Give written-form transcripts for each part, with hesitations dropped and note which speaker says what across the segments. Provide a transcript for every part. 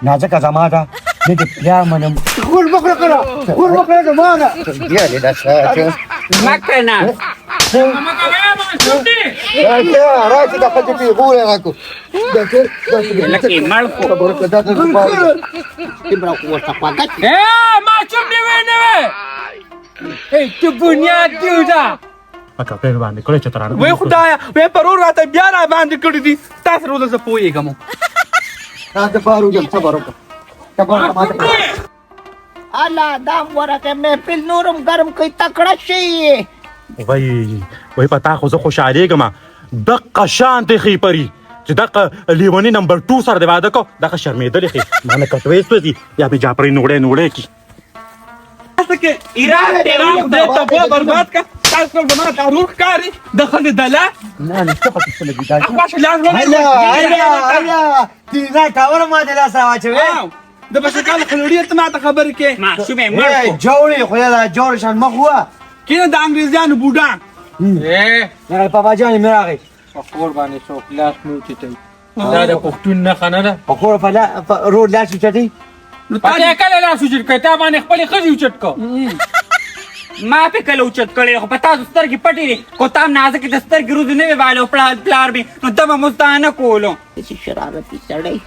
Speaker 1: نازکه زما ده، نه دې پلار منم.
Speaker 2: غول مخره کړه، غول مخره زما ده.
Speaker 1: بیا دې دا څه
Speaker 3: مکه نه.
Speaker 2: راشه راشه، د ښځې پېغور یې راکړو.
Speaker 3: لکه مړ کو.
Speaker 4: اے ماشوم دی وې نه وې، ای ته بنیاد دیو دا.
Speaker 5: اکا پیر باندې کړی چې ترانه.
Speaker 4: وای خدایا، وای پرور راته بیا را باندې کړی دي. تاسو روزه زه پوهېږم.
Speaker 2: راته بار وجم، صبر وکړه، صبر وکړه ماته.
Speaker 6: الا دام ورغه محفل نورم ګرم کوي، تکړه شي.
Speaker 5: وای وای، پتا خو زه خوشحالېږم. دقه شان دی خېپري چې دقه لیونی نمبر 2 سره د واده کو، دغه شرمېدلې خې مانه کټوې سوځي یا مې جاپرې نوړې نوړې کی.
Speaker 4: کې ایران تیران، خدای ته په برباد کا. تاسو زما دا روح ښکاري د ښځې دله.
Speaker 1: نه نه، څه پکې څه لګي دا؟
Speaker 4: اخوا لاس.
Speaker 1: هلا هلا هلا، تینا ټاور ما د لاس راواچوي.
Speaker 4: د بشکال خلوړي ته ماته خبرې کې.
Speaker 3: ماشوم یې مړ
Speaker 1: ای
Speaker 3: کو.
Speaker 1: جوړې خو دا جوړ شان مخ وه.
Speaker 4: کینه د انګریزانو بوډا.
Speaker 1: نه، بابا جان مې راغی.
Speaker 7: په خور باندې څوک لاس نه اوچتوي، دا د پښتون نښه نه ده.
Speaker 1: په خور په روډ لاس اوچتوي؟
Speaker 4: نو تا
Speaker 7: پته کله لاس اوچت کړ؟ تا باندې خپلې ښځې اوچت کړ.
Speaker 3: ما په کله اوچت کړی؟ خو په تاسو سترګې پټې دي. کو تام نازکې د سترګې روزې نه وې والې او پلار پلار مې نو دمه مو نه کولو.
Speaker 6: داسې شرارتي سړی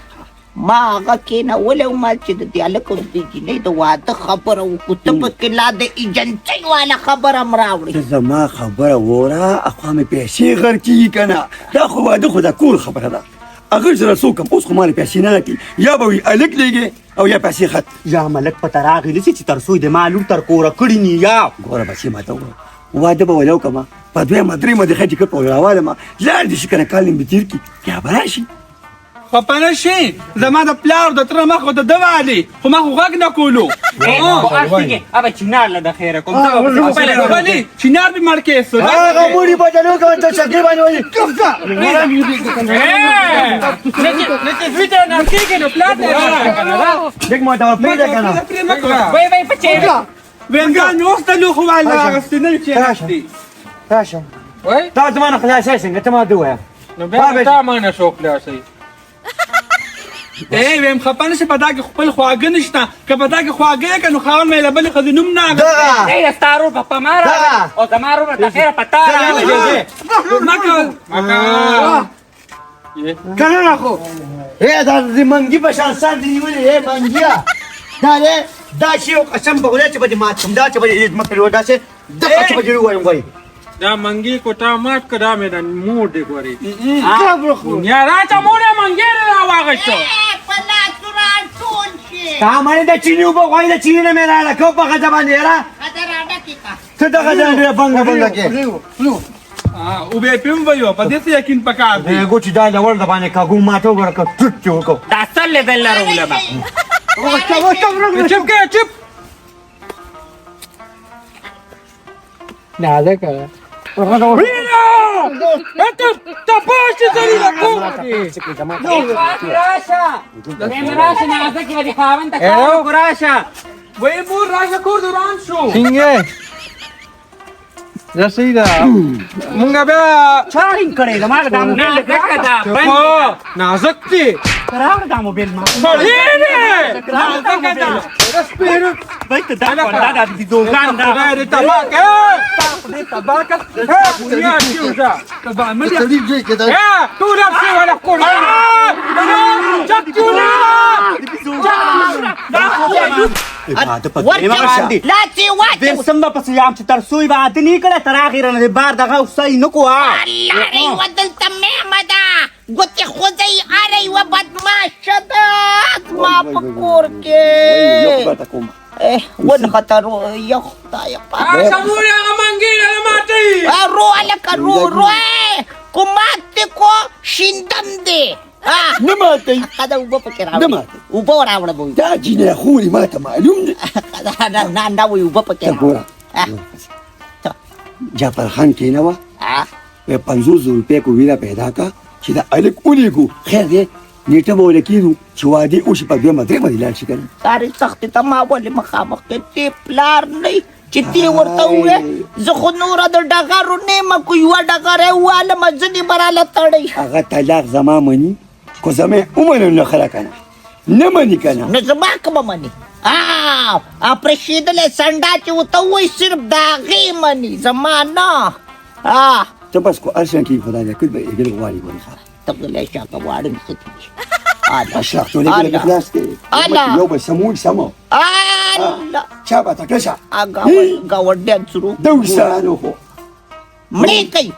Speaker 6: ما هغه کېنولی وم چې د دې هلک او د دې جینۍ د واده خبره وکړو، ته پکې لا د ایجنسۍ والا خبره هم راوړې.
Speaker 2: ته زما خبره وره، اخوا مې پیسې غرقېږي که نه؟ دا خو واده خو د کور خبره ده، هغه سره څوک هم اوس خو ما له پیسې نه راکړي. یا به وي هلک لېږې او یا پیسې خط.
Speaker 5: یا ملک په تراغې نسی چې تر څو د ما لور تر کوره کړي نی یا.
Speaker 2: ګوره بچې، ما ته وګوره، واده به ولا وکړم، په دویمه درېیمه د ښه ټیکټ په راوالم، لاړ دې شي که نه، کال نیم به تېر کړي، بیا به راشي.
Speaker 4: خفه نه شي، زما د پلار د تره مخ د ده والي، خو ما خو غږ نه کولو.
Speaker 3: خو هر څه ابه چینار له د خیره کوم.
Speaker 4: بلې چینار به مړ کې سو.
Speaker 1: هغه موړي بدلو کوم ته شکل باندې وایي.
Speaker 7: نه چې زوی ته نه کېږي نو پلار ته راکړه که نه.
Speaker 1: لږ ما ته پرېږده که نه.
Speaker 3: وای وای پچې.
Speaker 4: وینګان مې اوس د لوښو والا اخیستې نه چې
Speaker 1: راشه. راشه.
Speaker 7: وای.
Speaker 1: تا زما نه خلاصې څنګه؟ ته ما ته ووایه.
Speaker 7: نو بیا تا ما نه شو خلاصوي.
Speaker 4: ای ویم خفه نه شي، په دا کې خپل خواږه نشته. که په دا کې خواږه یې که نو خاوند مې له بلې ښځې نوم نه اخلي.
Speaker 1: دغه
Speaker 3: ای ستا ورور په ما راغی او زما ورور د خیره په تا راغی.
Speaker 4: مه کوه.
Speaker 1: که نه خو ای دا د منګي په شان سر دې نیولې. ای منګیه، دا دی دا شی یو قسم په خدای چې به دې مات کړم، دا چې به دې ځمکه لوړ داسې دغه چې به دې ووایم وایي.
Speaker 7: دا منګي کو تا مات که، دا مې د مور دی ګورې. یا راته مور یې منګی را واغېستو.
Speaker 6: په لاسو راټول شي.
Speaker 1: تا مانې د چیني اوبه غواړي، د چیني نه مې راړه کو په ښځه باندې. یاره
Speaker 6: ښځه راډکې که.
Speaker 1: ته دغه ځای ډېره بنګه بنګه کې.
Speaker 4: او بیا پم ویو په دې څه یقین پکار دی.
Speaker 1: ګو چې دا لوړ د باندې کاږو، ما ته وګوره که ټوټ چې وکړو.
Speaker 3: دا سل له دل لرو به.
Speaker 7: چپ کې چپ نازکه وینا ته پوه شې ذلیله کوم.
Speaker 3: راشه راشه، نازکې به دې خاوند ته کار وکړو، راشه.
Speaker 4: وای مور، راشه، کور دوران شو.
Speaker 7: څنګه؟ دا صحیح ده، مونږ بیا
Speaker 5: چارینګ کړی زما دا موبایل.
Speaker 3: نازکه ده بند.
Speaker 7: نازک دی.
Speaker 5: راوړه دا موبایل ما.
Speaker 7: سړی دی.
Speaker 4: نازکه ده.
Speaker 5: وای ته دا دا دا ویډیوګان دا.
Speaker 7: خدای دې تباه کړه، خدای تباه کړه. دنیا کې وځه
Speaker 4: تباه مې دې.
Speaker 2: سړي زوی که دا.
Speaker 7: ټول څه ولا کور چک چولا.
Speaker 5: واده په درېیمه باندې
Speaker 6: لاس یې واچوه.
Speaker 5: ویم سم به پسې یام چې تر څو یې واده نه کړی تر هغې رانه د بار دغه صحیح نه کوه.
Speaker 6: الله یوه دلته مهمه ده، ګوتې خوځئ. هره یوه بدماشه ده زما په کور کې.
Speaker 2: یو خبره کوم.
Speaker 6: ونښته رو، یا خدای پاک.
Speaker 7: سمور هغه منګی نه ماتي.
Speaker 6: رو هلکه، رو رو، کو مات دې کو شیندم دې.
Speaker 2: نه ماتوي.
Speaker 6: ښه اوبه پکې
Speaker 2: نه
Speaker 6: راوړه.
Speaker 2: ماتوي.
Speaker 6: اوبه راوړه به.
Speaker 2: دا جینۍ خوري ما ته معلوم دی.
Speaker 6: نه نه نه، وایي اوبه پکې
Speaker 2: ته ګوره.
Speaker 6: راوړه.
Speaker 2: جعفر خان کېنوه، وایي 50,000 روپۍ کو ویره پیدا کا چې دا هلک ولیږو. خیر دی، نېټه به وله کېږو چې واده وشي، په دویمه درېیمه دې لاړ شي که نه.
Speaker 6: سارې سختې ته ما ولې مخامخ کړې؟ دې پلار نه چې دې ورته ووایې، زه خو نوره د ډغرو نه یم، که یوه ډغره ووالم ځنې به راله تړئ.
Speaker 2: هغه طلاق زما مني، که زما یې ومنل نو ښه ده که نه. نه مني که نه
Speaker 6: نو زما کومه مني؟ پرېښېدلی سنډا چې ورته ووایي صرف د هغې مني، زما نه.
Speaker 2: ته بس کو هر شان کېږي، خدای دې کړ به یې ګل غواړي ګورې ښه.
Speaker 6: ته غلی شه، هغه واړه نښتي دي.
Speaker 2: اشرف ټولې ګل خلاص دی، یو به سمول سمو. چا به تکړه شه
Speaker 6: ګاونډیان څرو
Speaker 2: د وسانو خو
Speaker 6: مړې کوي،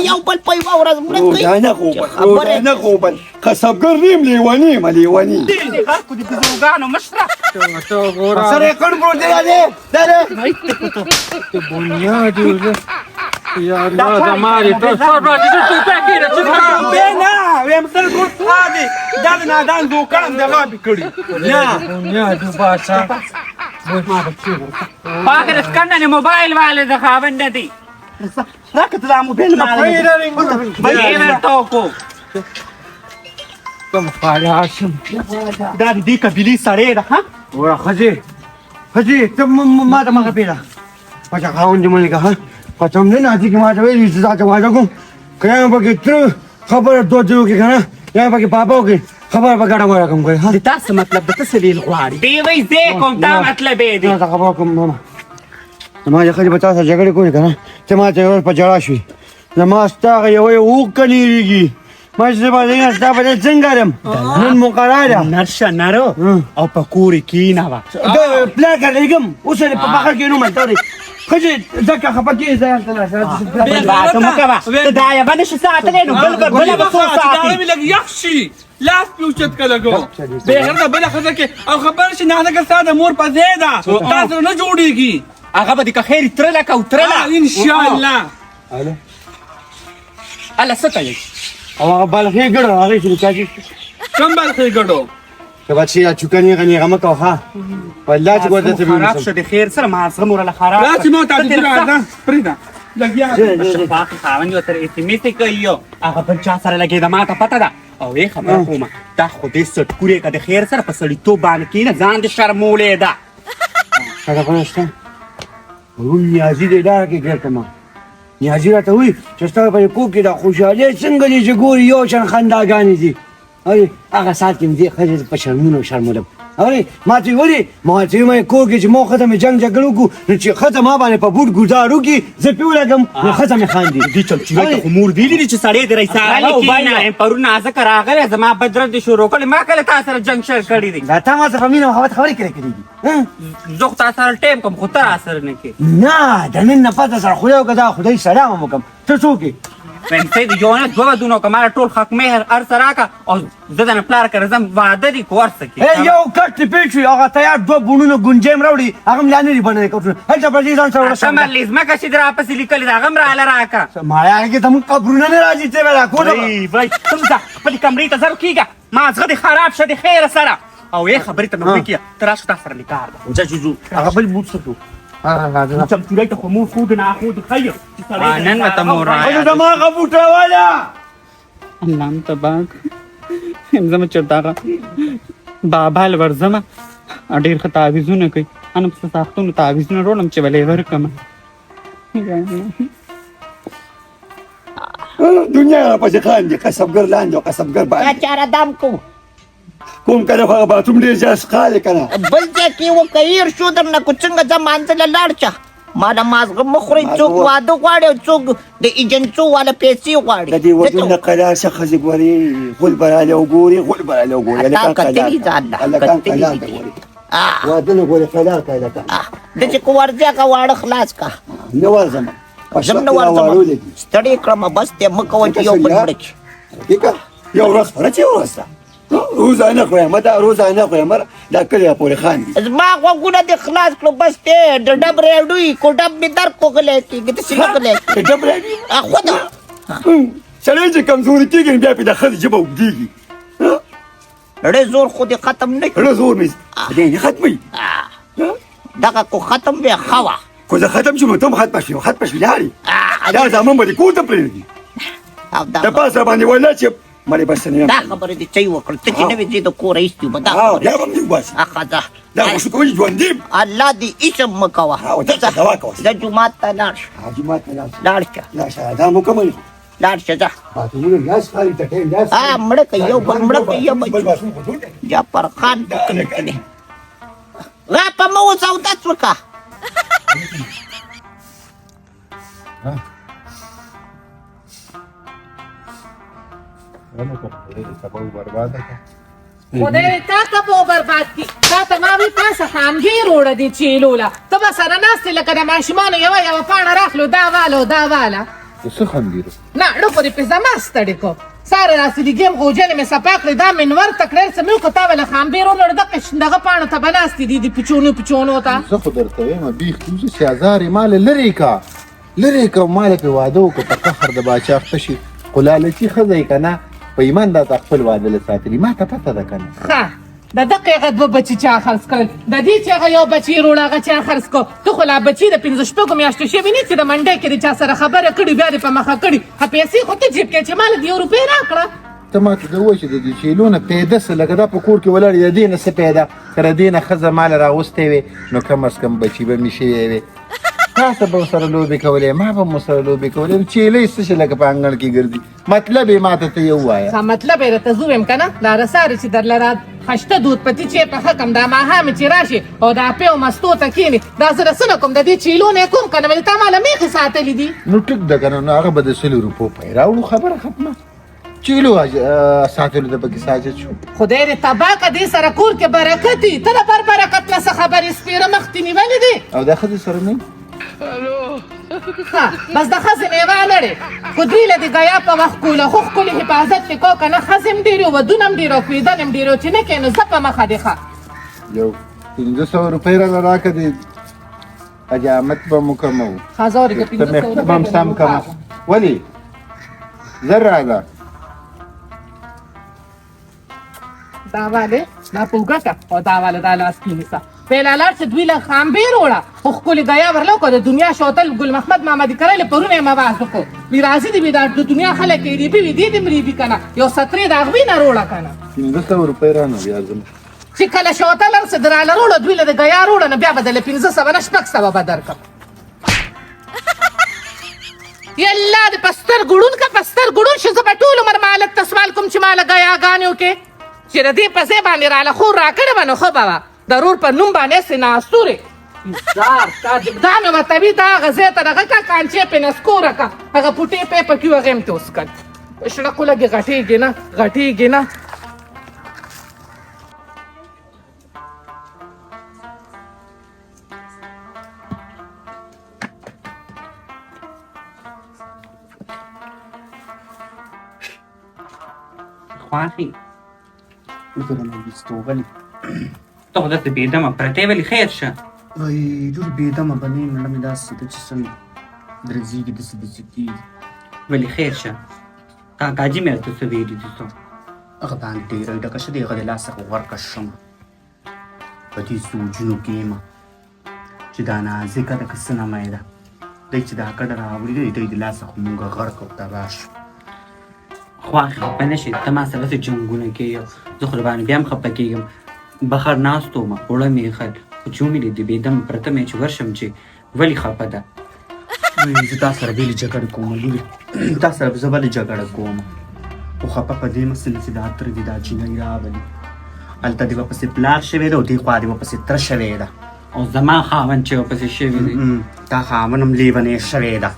Speaker 6: یو بل په یوه ورځ مړه کوي.
Speaker 2: روزانه غوبل، روزانه غوبل. قصبګر نیم لیونی یم، لیونی.
Speaker 3: خلکو د بزرګانو مشره
Speaker 1: سره یې کڼ پروت دی. دا دی
Speaker 7: بنیاد یا الله زما دې ټول سر راځي، چې ټوپک کېده چې
Speaker 4: نه ویم سر ګور دی، دا د نادان دوکان د غابي کړي
Speaker 1: نه
Speaker 7: بنیاد بادشاه.
Speaker 3: پاکه د سکنه موبایل والے د خاوند دی.
Speaker 1: راکه ته دا موبایل ما
Speaker 3: یې ورته وکړو.
Speaker 7: کوم خالاشم
Speaker 5: دا د دې قبیلې سړی ده. ها
Speaker 1: وره ښځې، ښځې ته ما ته مخه پرېږده. پاچا خاوند دې مونږ ها قسم دی نازي کې ما ته ویلي چې تا ته واده کوم، که یا مې پکې تره خبره دوه درو کې که نه یا مې پکې بابا وکړي خبره به ګډه وډه کوم. ها
Speaker 5: د تا څه مطلب ده؟ ته څه ویل غواړې؟
Speaker 3: دی وایي زه کوم، دا مطلب یې دی.
Speaker 1: زه خبره کوم ماما، زما د ښځې به تا سره جګړې کولې که نه، ته ما ته یوه ورځ په ژړا شوې. زما ستا هغه یوه یې اوښکه نېرېږي. ما چې زه به ستا په ځای څنګه یم؟ نن مقرره ده.
Speaker 5: نر شه نر او په کور یې کښېنوه.
Speaker 1: پلار ته لېږم اوس یې په بغل کې نوم ته ښځې ځکه خفه کېږي، ځای هلته لاړ شه.
Speaker 5: ته مه کوه، ته دا یوه نه شې ساتلی نو بل به بله به څوک ساتي؟
Speaker 4: مې لږ یخ شي، لاس پې اوچت که لګو بېغرته بله ښځه کې او خبر شي نازکه ستا د مور په ځای ده، تا سره نه جوړېږي.
Speaker 3: هغه به دې که خیر ترله که وترله
Speaker 4: انشاءالله.
Speaker 3: هله څه ته یې؟
Speaker 1: او هغه بلخي ګړو هغې چې چا چې
Speaker 4: کوم بلخي ګړو؟
Speaker 1: که بچې یا چوکه نیغه نیغه مه کوه. ها والله چې ګوره ته
Speaker 5: خراب شه د خیر سره، مازغه مو راله خراب.
Speaker 4: راځي ما ته راځه، پرېږده لګیا.
Speaker 3: شفاق خاوند یو تر اس ام اس کوي،
Speaker 5: هغه بل چا سره لګېده، ما ته پته ده. او یې خبره کومه، دا خو دې سټکورې که د خیر سره په سړیتوب باندې کښېنه، ځان دې شرمولی ده.
Speaker 1: څه خبره شته؟ ورون نیازي دی لاره کې ګرځم. ما نیازي راته وایي چې ستا په کور کې دا خوشحالۍ څنګه دي چې ګوري یو شان خنداګانې دي. ارې هغه ساعت کې مې دې ښځې په شرمونو شرمولم. ارې ما ته ویلي، ما ته ویل کور کې چې ما ښځه مې جنګ جګړه وکړو، نو چې ښځه ما باندې په بوټ ګوزار وکړي زه پرې ولګم نو ښځه مې خاندي.
Speaker 5: دې چمچیرې ته خو مور ویلي دي چې سړی دې رئیساره
Speaker 3: غلی کښېنه. پرون نازکه راغلی، زما بد رد دې شروع کړې. ما کله تا سره جنګ شر کړی دی؟
Speaker 1: دا تا ما سره په مینه محبت خبرې کړې کړې دي.
Speaker 3: زه خو تا سره ټایم کوم، خو ته راسره نه کې.
Speaker 1: نه د نن نه پته سره خدای وکړه، دا خدای سلام هم وکړم. ته څوک یې؟
Speaker 3: وایم سید یو نه دوه ودونه وکړه، ما ټول حق مهر هر څه راکړه او زه د نه پلار کره ځم، واده دې کو هر څه کې.
Speaker 1: یو کټ دې پېښ شو، هغه تیار دوه بوڼونه ګونجې هم راوړي، هغه هم لا نه دي بنلې کټونه. هلته پر دې ځان سره ورسېدم.
Speaker 3: سمه لې ځمکه چې دې راپسې لیکلې ده هغه هم راله راکړه.
Speaker 1: مایا هغې کې زموږ قبرونه نه راځي، ته به را کوله.
Speaker 5: وای وای ته ځه خپلې کمرې ته زر کېږه، مازغه دې خراب شه د خیره سره. او یې خبرې ته مې وکړه، ته راشه تا سره مې کار ده.
Speaker 1: ځه چې ځو. هغه بل بوټ څه شو؟
Speaker 5: چمتورۍ ته خو مور خود نه خود ښه
Speaker 3: نن به ته مور
Speaker 1: ښځه زما هغه بوټ راواله.
Speaker 3: الله مې تباه کړ. زه مې چېرته هغه بابا له ورځمه، ډېر ښه تعویذونه کوي، انا په ساختونو تعویذونه راوړم چې ولې یې ورکړم.
Speaker 2: دنیا را پسې خاندي، قصبګر لاندې او قصبګر
Speaker 6: دا
Speaker 2: باندې.
Speaker 6: چاره دام کوم
Speaker 2: کوم که نه، خو هغه باتوم ډېر زیات ښکاري که نه.
Speaker 6: بل ځای کې وکړه، هېر شو درنه کو څنګه. ځه مانځه له لاړ شه، ما له مازغه مه خورئ. څوک واده غواړي او څوک د ایجنسو والا پیسې غواړي.
Speaker 2: د دې ودونه قلار شه ښځې ګورې، غول به راله وګوري، غول به راله وګوري.
Speaker 6: تا کتلي ځان له
Speaker 2: هلکان
Speaker 6: کتلي
Speaker 2: قلار
Speaker 6: دي.
Speaker 2: ته ګوري، واده نه ګوري، قلار که هلکان.
Speaker 6: داسې که ورځې هغه واړه خلاص که.
Speaker 2: نه ورځم.
Speaker 6: زم نه ورځم، ستړی کړم. بس دی، مه کوه چې یو بل مړه کړي.
Speaker 2: ټیکه یو ورځ خو نه چې یو ورځ ده. روزانه خو یم، دا روزانه خو یم، دا کلی راپورې خاندي.
Speaker 6: زما غوږونه دې خلاص کړو. بس دی د ډب ریډوي کو ډب مې در کو غلی کېږي، داسې نه غلی کېږي.
Speaker 2: ډب ریډوي
Speaker 6: خو ده.
Speaker 2: سړی چې کمزوري کېږي بیا پرې د ښځې ژبه اوږدېږي.
Speaker 6: ړه زور خو دې ختم نه کړي.
Speaker 2: ړه زور مې دې نه ختموي.
Speaker 6: دغه کو ختم وې ښه وه.
Speaker 2: خو زه ختم شوم، ته هم ختمه شوې، ختمه شوې لاړې. دا زامن به دې کور ته پرېږدي د پاسه باندې والله چې مړې بس نه.
Speaker 6: دا خبره دې صحیح وکړه، ته چې نه وې زه د کوره ایستي وم. دا
Speaker 2: بیا به هم دې وباسي.
Speaker 6: ښه ځه،
Speaker 2: دا خو شکر چې ژوندي یم.
Speaker 6: الله دې هېڅ هم مه کوه.
Speaker 2: ته دوا کوه.
Speaker 6: زه جومات ته لاړ شه.
Speaker 2: جومات ته لاړ شه،
Speaker 6: لاړ شه،
Speaker 2: لاړ شه. دا مو کومه
Speaker 6: لاړ شه ځه.
Speaker 2: باتونه لاس خالي ټکې لاس.
Speaker 6: ها مړه که یو بل، مړه که یو بل.
Speaker 2: بل باسون خو ټول.
Speaker 6: جعفر خان په کلي کې دی. غاپه مه وځه، اودس وکړه.
Speaker 8: خدای دې تا ته به برباد کړي. تا ته ما وی پاسه خامګې روړه دي چیلو له ته به سره ناست یې لکه د ماشومانو یوه یوه پاڼه راخلو، دا واله او دا واله.
Speaker 9: څه خندې؟
Speaker 8: نه ړه خو دې پې زما ستړې کو. ساره راسې دي ګیم غوجلې مې صفا کړې، دا مې نور ته کړل، څه مې وکړه، تا به له خامبې رولړ دقه دغه پاڼو ته به ناستې دي، دي پچونو پچونو ته.
Speaker 9: زه خو درته وایم بیخ وځه چې ازار یې ماله لرې کا، لرې که، ماله پې واده وکړه، په قهر د باچا اخته شي. خو لالچي ښځه یې که نه، په ایمان دا تا خپل واده له ساتلي، ما ته پته ده که نه.
Speaker 8: ښه د دقې هغه دوه بچي چا خرڅ کړل؟ د دې چې هغه یو بچی روړ هغه چا خرڅ کړ؟ ته خو لا بچي د پنځه شپږو میاشتو شوي نه چې د منډۍ کې د چا سره خبره کړي بیا دې په مخه کړي. ښه پیسې خو ته جیب کې چې ما له دې یو روپۍ راکړه.
Speaker 9: ته ما ته دا ووایه چې د دې چیلو نه پیدا څه، لکه دا په کور کې ولاړ د دې نه څه پیدا؟ که د دې نه ښځه ماله راوستی وې نو کم از کم بچي به مې شوی وی. تاسو به سره لوبې کولې، ما به مو سره لوبې کولې. چیلې څه شي لکه په انګړ کې ګرځي؟ مطلب یې ما ته ته یې ووایه.
Speaker 8: ښه مطلب یې درته زه ووایم که نه، دا رسارې چې درله را خشته دود پتي چې په ښه کم دا ماښام چې راشي او دا پې او مستو ته کښېني، دا زه د څه نه کوم، د دې چیلو نه یې کوم که نه، ولې تا ما له مېښې ساتلي دي.
Speaker 9: نو ټیک ده که نه، نو هغه به د سلو روپو پی راوړو، خبره ختمه. چیلو ساتلو ته پکې ساجد شو.
Speaker 8: خدای دې تباه که، دې سره کور کې برکت وي. ته د بر برکت نه څه خبرې، سپېره مخ دې نیولې دي.
Speaker 9: او دا ښځې سره نه؟
Speaker 8: ښه بس د ښځې نه یې وانړې، خو دوی له دې ګیا په وخت کوله، خو ښکلې حفاظت دې کو که نه، ښځې هم ډېرې، ودونه هم ډېر او کوېدنې هم ډېرې، چې نه کوې نو ځه په مخه دې. ښه
Speaker 9: یو 500 روپۍ راله راکړه، دې حجامت به مو کموو.
Speaker 8: ښه زه ورکړه 500
Speaker 9: روپۍ به هم سم کمه. ولې زر راځه؟
Speaker 8: دا والې دا په اوږه که او دا واله دا لاس کې نیسه. پیلا لاړ شه دوی له خامبې روړه، خو ښکلې ګیا ورله وکړه. د دنیا شوتل ګل محمد محمدي کرلې پرونه یې مواز وکړو، وی راځي دي، وی دا د دنیا خلک یې ریبي، وي دې دې مریبي که نه، یو سترې د هغوی نه روړه که نه.
Speaker 9: 500 روپۍ رانه بیا ځم.
Speaker 8: چې کله شوتل هر څه دراله روړه، دوی له د ګیا روړه، نو بیا به درله 500 نه 600 به درکړم. یلا دې په سترګو ړوند که، په سترګو ړوند شي، زه به ټول عمر مالک ته سوال کوم چې ما له ګیاګانې وکړې. چې د دې په ځای باندې راله خور راکړې وه نو ښه به وه، د ورور په نوم باندې هسې ناستورې. زار تا دا مې ورته وي، دا هغه ځای ته دغه که کانچې پې نسکوره که، هغه پوټې پې پکې وه، هغې هم ترې وڅکل. په شړقو لګې غټېږي نه، غټېږي نه.
Speaker 3: خواښې وګوره ته خو داسې بې دمه پرتې، ولې خیر شه؟
Speaker 10: وای لور بې دمه به نه یم، مړه مې داسې ده چې څنګه درځېږي داسې داسې کېږي.
Speaker 3: ولې خیر شه؟ کاکاجي مې راته څه ویلي دي؟ څه
Speaker 10: هغه باندې ډېره ډکه شه دی، هغه د لاسه خو ورکه شم په دې سوچونو کې یم چې دا نازکه ده که څه نامه یې ده، دی چې دا کډه راوړي دی، دی د لاسه خو مونږ غرق او تباه شو.
Speaker 3: خواښې خفه نه شې، ته ما سره څه جنګونه کوې، زه خو درباندې بیا هم خفه کېږم. بخر ناست وم، اوړه مې ایښل، خو چې ومې لیدې بې دمه پرته مې چې ورشم چې ولې خفه ده.
Speaker 10: وایي زه تا سره بېلې جګړې کوم لورې، تا سره به زه ولې جګړه کوم؟ خو خفه په دې مسله چې دا تره دې دا جینۍ راولي، هلته دې ورپسې پلار شوی دی او دې خوا دې ورپسې تره شوی ده.
Speaker 3: او زما خاوند چې ورپسې شوی دی.
Speaker 10: تا خاوند هم لیونی شوی ده.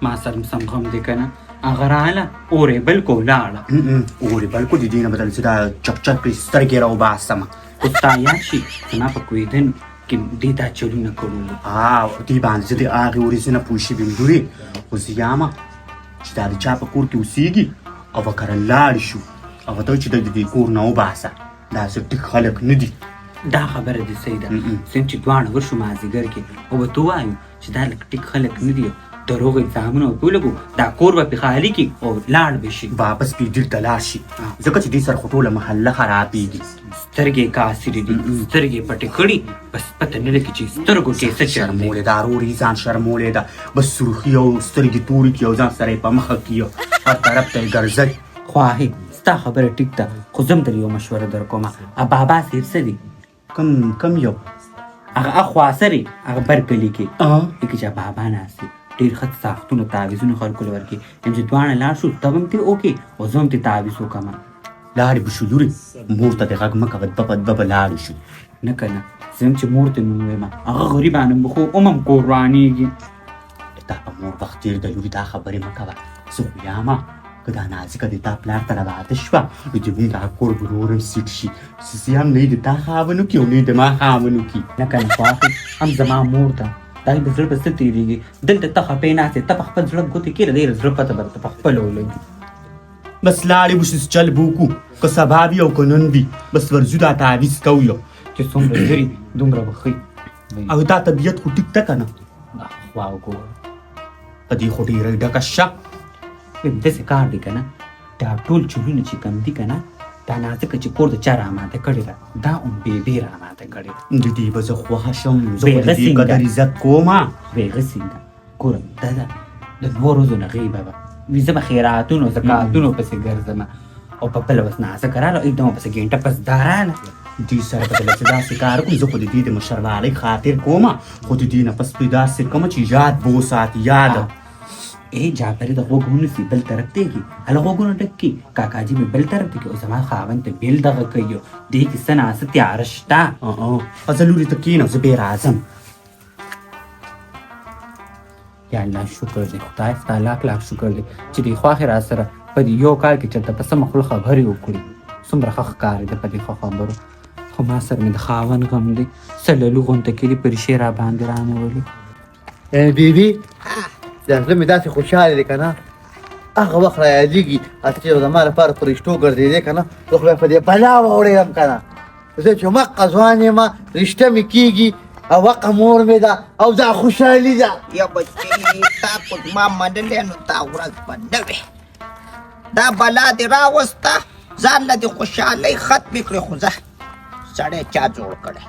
Speaker 3: ما سره هم سم غم دی که نه، هغه راغله اور یې بل کو لاړه.
Speaker 10: اور یې بل کو، د دې نه بدل چې دا چکچک کړي سترګې راوباسم.
Speaker 3: خو ستا یاد شي زما په کویدن کې دې دا چلونه کړو؟
Speaker 10: ها خو دې باندې زه د هغې ورځې نه پوه شوي یم لورې، خو زه یمه چې دا د چا په کور کې اوسېږي او به کره لاړ شو، هغه ته چې د دې کور نه وباسه، داسې ټیک خلک نه دي.
Speaker 3: دا خبره دې صحیح ده، څنګه چې دواړه ورشو مازدیګر کې او ورته ووایو چې دا لږ ټیک خلک نه دي، دروغ الزامونه ورته ولګو، دا کور به پرې خالي کړي او لاړ به شي.
Speaker 10: واپس پرې دلته لاړ شي، ځکه چې دې سره خو ټوله محله خرابېږي.
Speaker 3: سترګې کاسرې دي، سترګې پټې کړي، بس پته نه لګي چې سترګو کې څه چل دی.
Speaker 10: شرمولې ده ورور یې، ځان شرمولې ده، بس سرخي او سترګې تورې کړي او ځان سره یې په مخه کړي، هر طرف ته یې ګرځوي.
Speaker 3: خواهې ستا خبره ټیک ده، خو زه هم درله یوه مشوره در کوم. بابا صاحب څه دی؟
Speaker 10: کم کم یو
Speaker 3: هغه اخوا سرې هغه بر کلي کې لیکي چې بابا ناست دی، ډېر ښه ساختونه تعویذونه خلکو له ورکوي. یم چې دواړه لاړ شو، ته به هم ترې وکړې او زه هم ترې تعویذ وکړم.
Speaker 10: لاړې به شو لورې، مور ته دې غږ مه کوه، دوه په دوه به لاړو شو.
Speaker 3: نه که نه، زه هم چې مور ته مې ووایم، هغه غریبانه به خو هم هم کور ورانېږي.
Speaker 10: تا په مور وخت تېر دی لورې، دا خبرې مه کوه. زه خو یامه که دا نازکه د تا پلار ته راواده شوه نو د مونږ دا کور به نور هم سیټ شي. څه هم نه د تا خاوند وکړي او نه د ما خاوند وکړي.
Speaker 3: نه که نه خواښې، هم زما مور ده، دا یې د زړه په څه تېرېږي. دلته ته خپې ناست یې، ته په خپل زړه ګوتې کېږده، د دې زړه پته به درته په خپله ولګي.
Speaker 10: بس لاړې به شو، چل به وکړو، که سبا وي او که نن وي، بس ورځو دا تعویذ کوو یو.
Speaker 3: چې څومره ژر وي دومره به ښه وي.
Speaker 10: او دا طبیعت خو ټیک ده که نه؟
Speaker 3: دا خوا وګوره،
Speaker 10: په دې خو ډېره ډکه شه.
Speaker 3: داسې کار دی که نه، دا ټول چلونه چې کوم دي که نه، دا نازکه چې کور د چا راماته کړې ده، دا هم بېبې راماته کړې ده.
Speaker 10: د دې به زه خوښه شم، زه خو د دې قدر عزت کوم.
Speaker 3: ویغه څنګه ګوره، دا ده د دوو ورځو نه غیبه به وي، زه به خیراتونو زکاتونو پسې ګرځم او په بله ورځ نازکه راغله، ایک دمه پسې ګنټه پس دا راغله.
Speaker 10: دې سره به دلته داسې کار کوم، زه خو د دې د مشروالۍ خاطر کوم، خو د دې نه پس پرې داسې کوم چې یاد به وساتي، یاد.
Speaker 3: ای جعفري د غوږ ونیسي بل طرف ته کي، هله غوږونه ډک کړي، کاکاجي مې بل طرف ته کي او زما خاوند ته بېل دغه کوي، دې کې څه ناڅه تیاره شته.
Speaker 10: ځه لورې ته کښېنه، زه بیا راځم.
Speaker 3: یا الله شکر دی، خدای ستا لاک لاک شکر دی چې دې خواښې را سره په دې یو کال کې چېرته په سمه خوله خبرې وکړي. څومره ښه ښکارېده په دې ښه خبرو، خو ما سره مې د خاوند غم دی، څه للو غونته کېدي په ریشې را باندې رانیولي.
Speaker 9: بیبي، دا زړه مې داسې خوشحاله دی که نه، هغه وخت را یادېږي ته چې زما لپاره فرشتو ګرځېدې که نه، زه خو بیا په دې بلا واوړېدم که نه. زه چې مقه ځوان یم، رشته مې کېږي او وقه مور مې ده او دا خوشحالي ده.
Speaker 6: یا بچي، تا خو زما منلی نو دا ورځ به نه وي. دا بلا دې راوسته، ځان له دې خوشحالۍ ختمې کړې. خو ځه، سړی چا جوړ کړی؟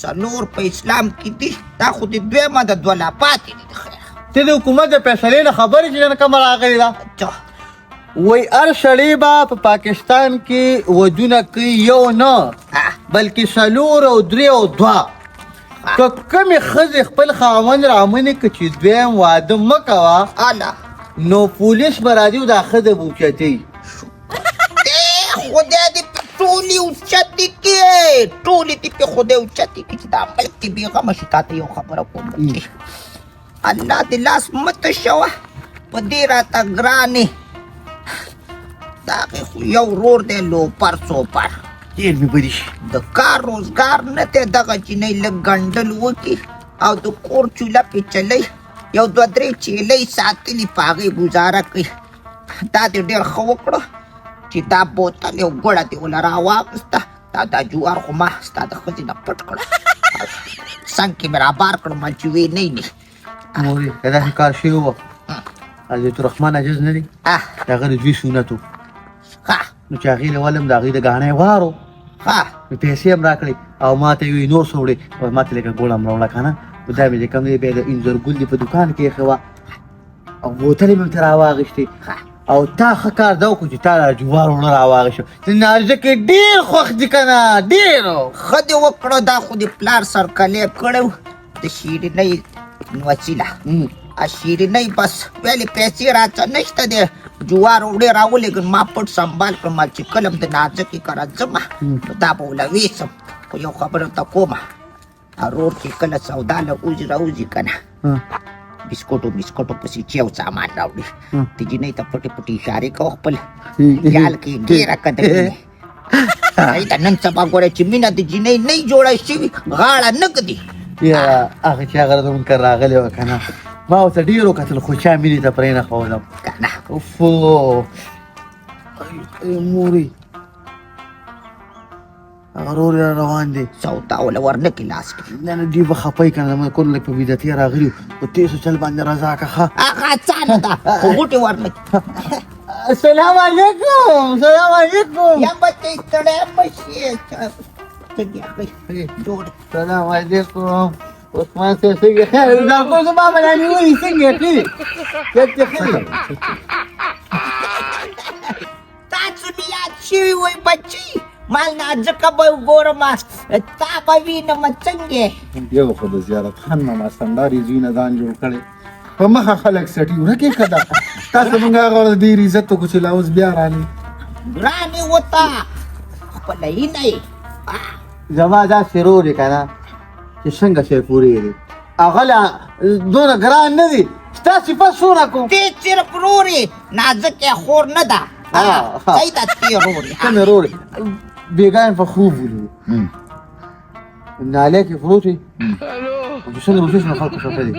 Speaker 6: څلور په اسلام کې دي، دا خو دې دویمه ده، دوه لا پاتې دي د خیره.
Speaker 9: ته د حکومت د فیصلې نه خبر یې چې نن کومه راغلې ده؟ وایي هر سړی به په پاکستان کې ودونه کوي، یو نه بلکې څلور او درې او دوه. که کومې ښځې خپل خاوند رامنې که چې دویم واده مه کوه، نو پولیس به راځي او دا ښځه به اوچتوي.
Speaker 6: خدای دې په ټولې اوچتې کړي، ټولې دې په خدای اوچتې کړي چې دا ملک دې بېغمه شي. تا ته یو خبره کوم بچې، الله دې لاس مه تشوه په دې راته ګرانې. د هغې خو یو ورور دی لوپر څوپر،
Speaker 9: ډېر مې بدي شي،
Speaker 6: د کار روزګار نه دی. دغه جینۍ لږ ګنډل وکړي او د کور چوله پې چلوي، یو دوه درې چیلۍ ساتلي، په هغې ګوزاره کوي. دا دې ډېر ښه وکړو چې دا بوتل یو ګوړه دې وله راواغسته. دا جوار خو ما ستا د ښځې نه پټ کړه، څنګ کې مې رابار کړم چې ویې نه ویني.
Speaker 9: مورې، که داسې کار شوی و، حضرت الرحمن عاجز نه دی، د هغه د دوی سنت و، نو چې هغې له ولم د هغې د ګاڼې وار و، نو پیسې هم راکړې او ما ته یې وویل نور څه وړې، او ما ته لکه ګوړه هم راوړه که نه. نو دا مې چې کوم دی بیا د انځر ګل دې په دکان کې ایښې وه او بوتلې مې هم ترې راواخیستې. او تا ښه کار دا وکړو چې تا دا جوار وړه راواخیستو. د نازکې ډېر خوښ دي که نه، ډېر
Speaker 6: ښه دې وکړه. دا خو دې پلار سرکلی کړی و د شیرینۍ وسیله. شیرینۍ بس ویلې پیسې راڅه نشته دی، جوار وړې راولېږل، ما پټ سنبال کړم چې کله هم د نازکې کره ځمه نو دا به وله ویسم. خو یو خبره ته کومه، ورور چې کله سودا له وځي راوځي که نه، بسکوټو پسې چې یو سامان راوړي، د جینۍ ته پټې پټې اشارې کوه، خپل جال کې ډېره که د مینې. ته نن سبا ګوره چې مینه د جینۍ نه جوړه شوي، غاړه نه ږدي.
Speaker 9: یا هغه چې هغه زموږ کره راغلی وه که نه، ما ورته ډېر وکتل خو چا مینې ته پرېنښودم
Speaker 6: که نه.
Speaker 9: اوف مورې، هغه ورور یې روان دی،
Speaker 6: سودا وله ورنه کړي لاس کې.
Speaker 9: نه نه، دوی به خفه یي که نه، زموږ کور لږ په بدعتي راغلي وو، په تېزو چل باندې رضا که ښه.
Speaker 6: هغه اسانه ده، خو غوټې ورنه کړي.
Speaker 9: السلام علیکم، سلام علیکم.
Speaker 6: یا بچې ستړی مه شې، جوړ.
Speaker 9: سلام علیکم عثمان صاحب، څنګه خیر؟ دا خو زما به رانیولي، څنګه یې ښه دي؟ چېرته ښه دي؟
Speaker 6: تاسو مې یاد شوي وئ بچي، مال نازکه به وګورم، تا به وینم څنګه.
Speaker 9: یو خو د زیارت خان ماما سنداري زوی نه ځان جوړ کړی. په مخه خلک سټي ورکه کده. تاسو مونږ هغه ورځ ډېر عزت وکړو چې لا اوس بیا رالې.
Speaker 6: ګرانې وته خپله هیله یې.
Speaker 1: زما داسې رور دی که نه چې څنګه سیفورې دی، هغه لا دونه ګران نه دی. ستا صفت څونه کوم؟
Speaker 6: تی صرف رور یې، نازکه خور نه ده. صحیح ده، تی رور یې.
Speaker 1: ته مې رور یې. بېګا مې په خوب ولیدو، نالۍ کې پروت وي او چې څنګه وشي نو خلکو سره دی.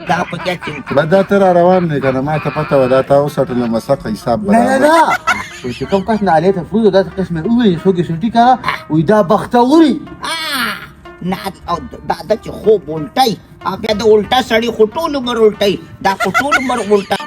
Speaker 6: دا په کې چې
Speaker 9: بس دا ته را روان دی که نه، ما ته پته وه دا تا وسټله مسقه حساب
Speaker 1: نه نه
Speaker 9: برابر.
Speaker 1: نه، چې کوم کس نالۍ ته پروت داسې قسم یې وویني څوک یې سلټي که نه، وایي دا بختوري.
Speaker 6: نه او دا د چې خوب الټی او بیا د الټا سړي خو ټول عمر الټی، دا خو ټول عمر الټا.